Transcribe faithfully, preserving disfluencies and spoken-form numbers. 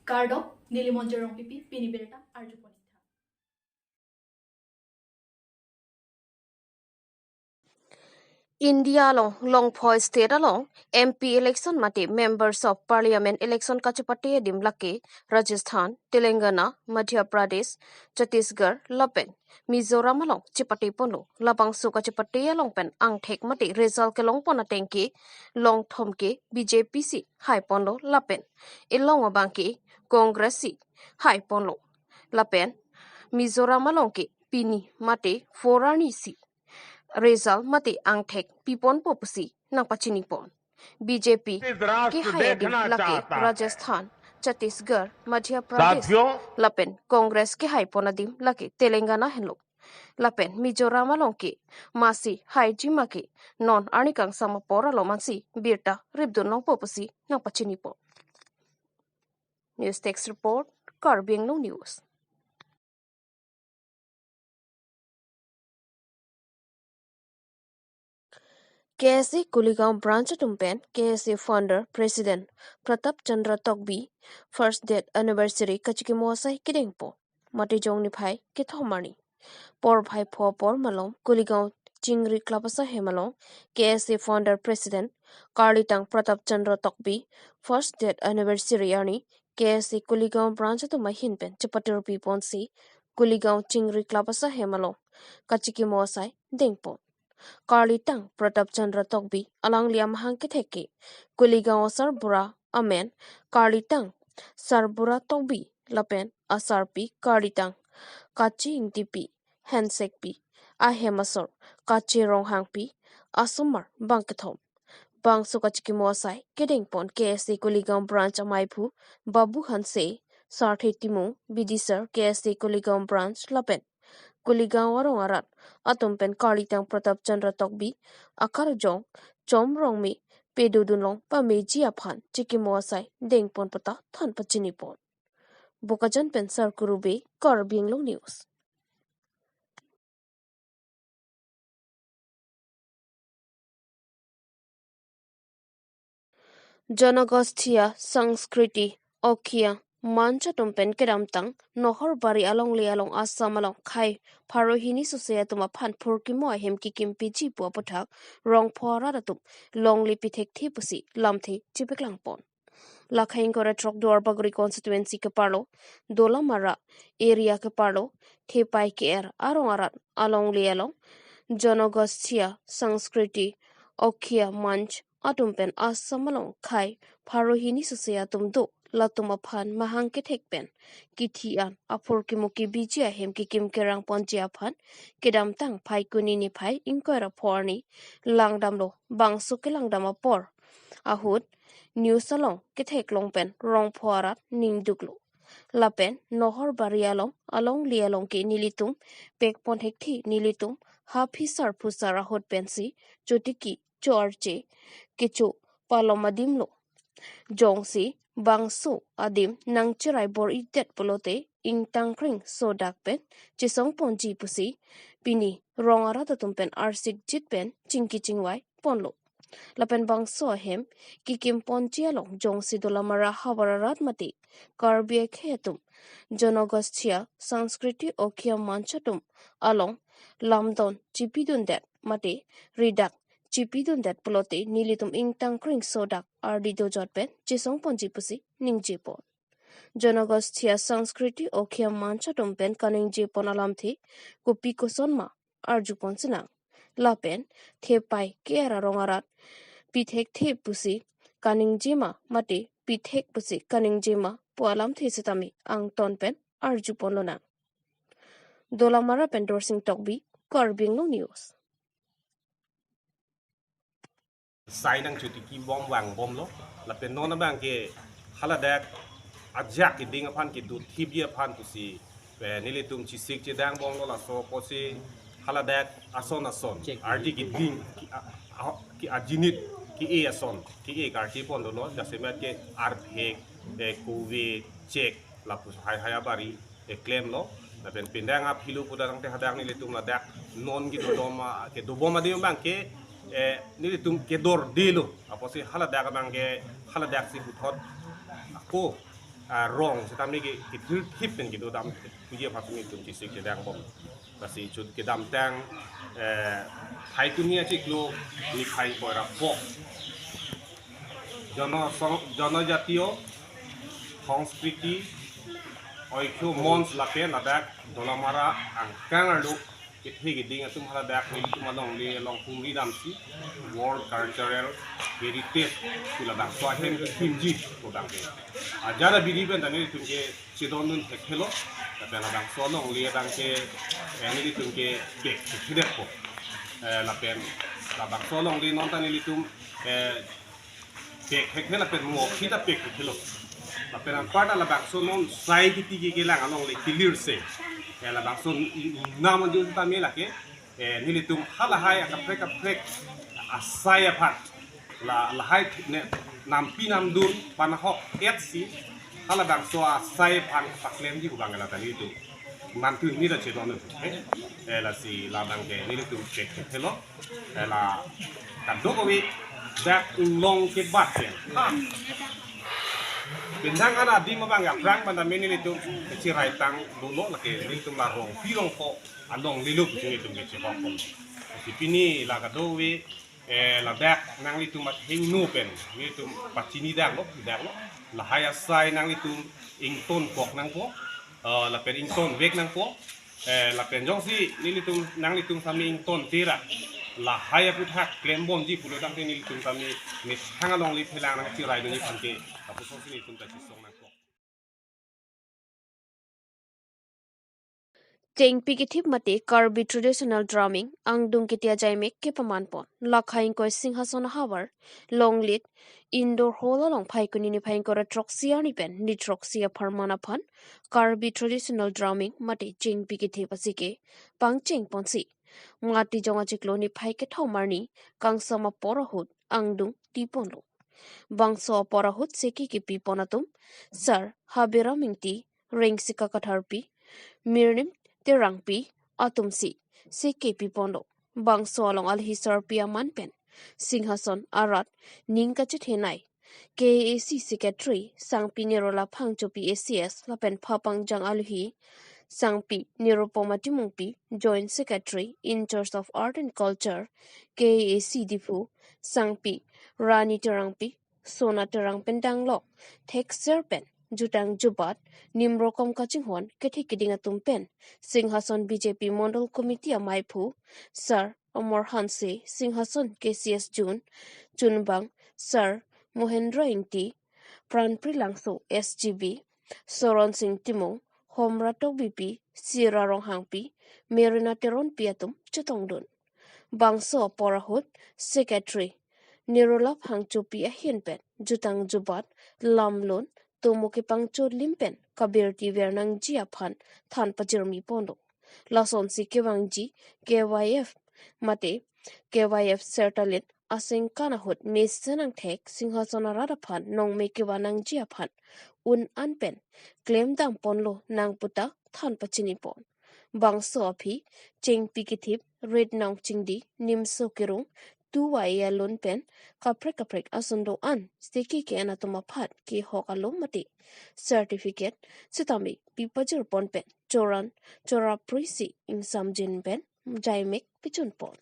Kardom, neli Monjir Rongpipi, pini birta arjupon-ik tha. India along longphoi state along M P election mate Members of Parliament election kachepate adim lake Rajasthan, Telangana, Madhya Pradesh, Chhattisgarh lapen Mizoram along chepate ponlo. Labangso kachepate along pen angthek mate result kelong pon ateng ke longthom ke B J P si hai ponlo lapen elong abang ke Congress si hai ponlo. Lapen Mizoram along ke pini mate four arni si result mate angthek pi ponpo pusi nangpachini pon. B J P kehai adim lake Rajasthan, Chhattisgarh, Madhya Pradesh lapen Congress kehai pon adim lake Telangana henlo. Lapen Mizoram along ke masi haiji ma ke non arni kangsam apor along mansi birta ripdun longpo pusi nangpachini pon. News Desk Report, Karbi Anglong News. K S A Kuligaon Branch atum pen K S A Founder President Pratap Chandra Tokbi First Death Anniversary kachikimo asai kedengpo. Matijong niphai kethom arni. Porphai pho apor malom Kuligaon Chingri Club asahem along K S A Founder President Karlitang Pratap Chandra Tokbi First Death Anniversary arni K S A Kuligaon Branch atum ahin pen chepatirpi ponsi Kuligaon Chingri Club asahem along kachikimo asai dengpon. Karlitang Pratap Chandra Tokbi alangli amahang kethek ke Kuligaon asarbura amen Karlitang Sarbura Tokbi lapen asarpi Karlitang Kache Ingtipi Hansekpi, ahem asor Kache Ronghangpi, asomar bangkethom. Bangso kachikimo asai kedengpon K S A Kuligaon Branch amaiphu Babu Hanse, Sarthe Timung, Bidisar K S A Kuligaon Branch lapen Kuligaon arong arat atum pen Karlitang Pratap Chandra Tokbi, akarjong Chom Rongme pedodunlong pameji aphan chikimo asai dengpon puta than pachini pon. Bokajan pen Sarkuru Bey, Karbi Anglong News. Janagoshthiya Sanskriti Okhiya Manch atum pen kedamtang Nohorbari alongle along Assam along khei pharo hini sose atum aphan phurkimo ahem kikim piji pu aputhak Rongpho arat atum longle pithekthe pusi lamthe chipeklang pon. Lakhai ingkoi ra throk Duarbagori constituency keparlo, Dolamara area keparlo, Thepai K R arong arat alongle along Janagoshthiya Sanskriti Okhiya Manch atum pen Assam along khei pharo hini sose atum do, latum aphan mahang kethek pen kithi an aphurkimo kibiji ahem kikim kerang ponji aphan kedamtang Phaikuni niphai ingkoi ra pho arni langdamlo. Bangso kelangdam apor ahut news along ketheklong pen Rongpho arat ningduklo. Lapen Nohorbari along alongle along ke nelitum pekpon thekthe, nelitum ha phisar phusar ahut pensi chotiki cho-arche kecho palom adimlo. Jongsi bangso adim nangcherai bor-idet pulote ingtangkreng sodak pen chesong ponji pusi pini rong arat atum pen arsikjit pen chingki chingvai ponlo. Lapen bangso ahem kikim ponji along jongsi Dolamara havar arat mate Karbi akhei atum Janagoshthiya Sanskriti Okhiya Manch atum along lamdon chipidundet mate ridak chipidundet pulote nelitum ingtangkreng sodak ardi dojot pen chesong ponji pusi ningje pon. Janagoshthiya Sanskriti Okhiya Manch atum pen kaningje pon alamthe kopi koson ma arju pon sinang. Lapen Thepai K R arong arat pithekthe pusi kaningje ma mate pithek pusi kaningje ma pu alamthe sitame angton pen arju ponlonang. Dolamara pen Dorsing Tokbi, Karbi Anglong News. Sai nangchotiki bom vangbomlo, lapen non abang ke haladak ajak keding aphan kedo thipji aphan pusi, eh, nelitum chesik chedangbomlo, laso apotsi haladak ason ason, check, ardi keding ke-, a-, a-, ke ajinit ke-e ason ke-e karchi pon dolo, jasemet ke arphek, eh, kove, chek, lapu hai hai abari, eh, klemlo. Lapen pindang aphilu pudang te hadak nelitum ladak non kedodom a-, kedobom adim abang ke, eh, nelitum kedordelo. Apotsi haladak abang ke haladak si puthot ako arong sitame ke kithir thip pen kedo dam puji aphan nelitum chesik chedang bom. Lasi chut kedamtang, eh, Phaikuni achiklo niphai ingkoi ra pho Jono-, Jonojatiya Sanskriti Oikho Monch lapen ladak Dolamara angkang arlo kethe keding atum haladak nelitum alongle along humri damsi World Cultural Heritage pu labangso ahem kimji labang ke. Ajat abidi pen ta nelitum ke chedondun thekthe lo, lapen labangso alongle abang ke, eh, nelitum ke pek thekthe detpo. Eh, lapen labangso alongle non ta nelitum, eh, pek thekthe lapen mo kita pek thekthe lo. Lapen anparta labangso non sai kiti ke kelang alongle kelir se. Eh, labangso nam anju ta me lake, eh, nelitum halahai akaprek kaprek asai aphan. La, lahai ne, nampi namdun panahok et si, halabangso asai aphan paklemji pu abang la ta nelitum mantu ni ta chedon, eh, eh, lasi labang ke nelitum pek thekthe lo, eh, la kadokave dak inglong kebat ke. Ha. Bendang ana di mabang ya prang banda me nelitum kechiraitang dolo lake nelitum la rongpi rongpo alongle lo pusi nelitum kechehok. Lasi pini la kadokave, eh, ladak nanglitum athengno pen nelitum pachini daklo, daklo. Lahai asai nanglitum ingtonkok nangpo, eh, lapen ingtonvek nangpo, eh, lapen jongsi nelitum nanglitum sami ingtonte ra lahai aphuthak klembomji pulo tangte nelitum sami methang alongle phelang nangchiraidunji aphan ke lapuson si nelitum ta chisong nangpo. Chengpi kethip mate Karbi traditional drumming angdung kiti ajaimek kepamanpon. Lakhai ingkoi Singhason ahavar, Longlit Indoor Hall along Phaikuni niphai ingkoi ra throksi arni pen ni throksi apharman aphan Karbi traditional drumming mate chengpi kethip asike pangchengponsi Matijong achiklo niphai kethom arni kangsam apor ahut angdung tiponlo. Bangso apor ahut seke kepipon atum Sar Habiram Ingti, Rengsika Katharpi, Mirnim Terangpi atumsi seke piponlo. Bangso along alhi sarpi aman pen Singhason arat ning kachethenei K A A C Secretary Sangpi Nirula Phangchopi A C S lapen phapangjang alhi Sangpi Nirupoma Timungpi, Joint Secretary in charge of Art and Culture, K A A C Diphu, Sangpi Rani Terangpi, Sona Terang pen danglok thekser pen jutang jubat nimrokom kachinghon kethe keding atum pen Singhason B J P Mondol Committee amaiphu Sar Amar Hanse, Singhason K C S Jun, Chunbang Sar Mohendra Ingti, Pranpri Langso S G B, Soron Sing Timung, Homra Tokbipi, Sira Ronghangpi, Merina Teronpi atum chetongdun. Bangso apor ahut Secretary Nirula Phangchopi ahin pen jutang jubat lamlun tomo kepangcho lim pen kabirti ver nangji aphan than pajirmi ponlo. Lasonsi kevangji K Y F mate K Y F Sertalit asengkan ahut mesen angthek Singhason arat aphan nongme kevan nangji aphan un an pen klemdam ponlo nang puta than pachini pon. Bangso aphi chengpi kethip rit nong chingdi nimso kerung tu wa e alun pen kaprek kaprek ason do-an seke ke-en atum aphan kehok alum mate certificate sitame pipajir pon pen choran chora prisi ingsamjin pen jaimek pichun pon.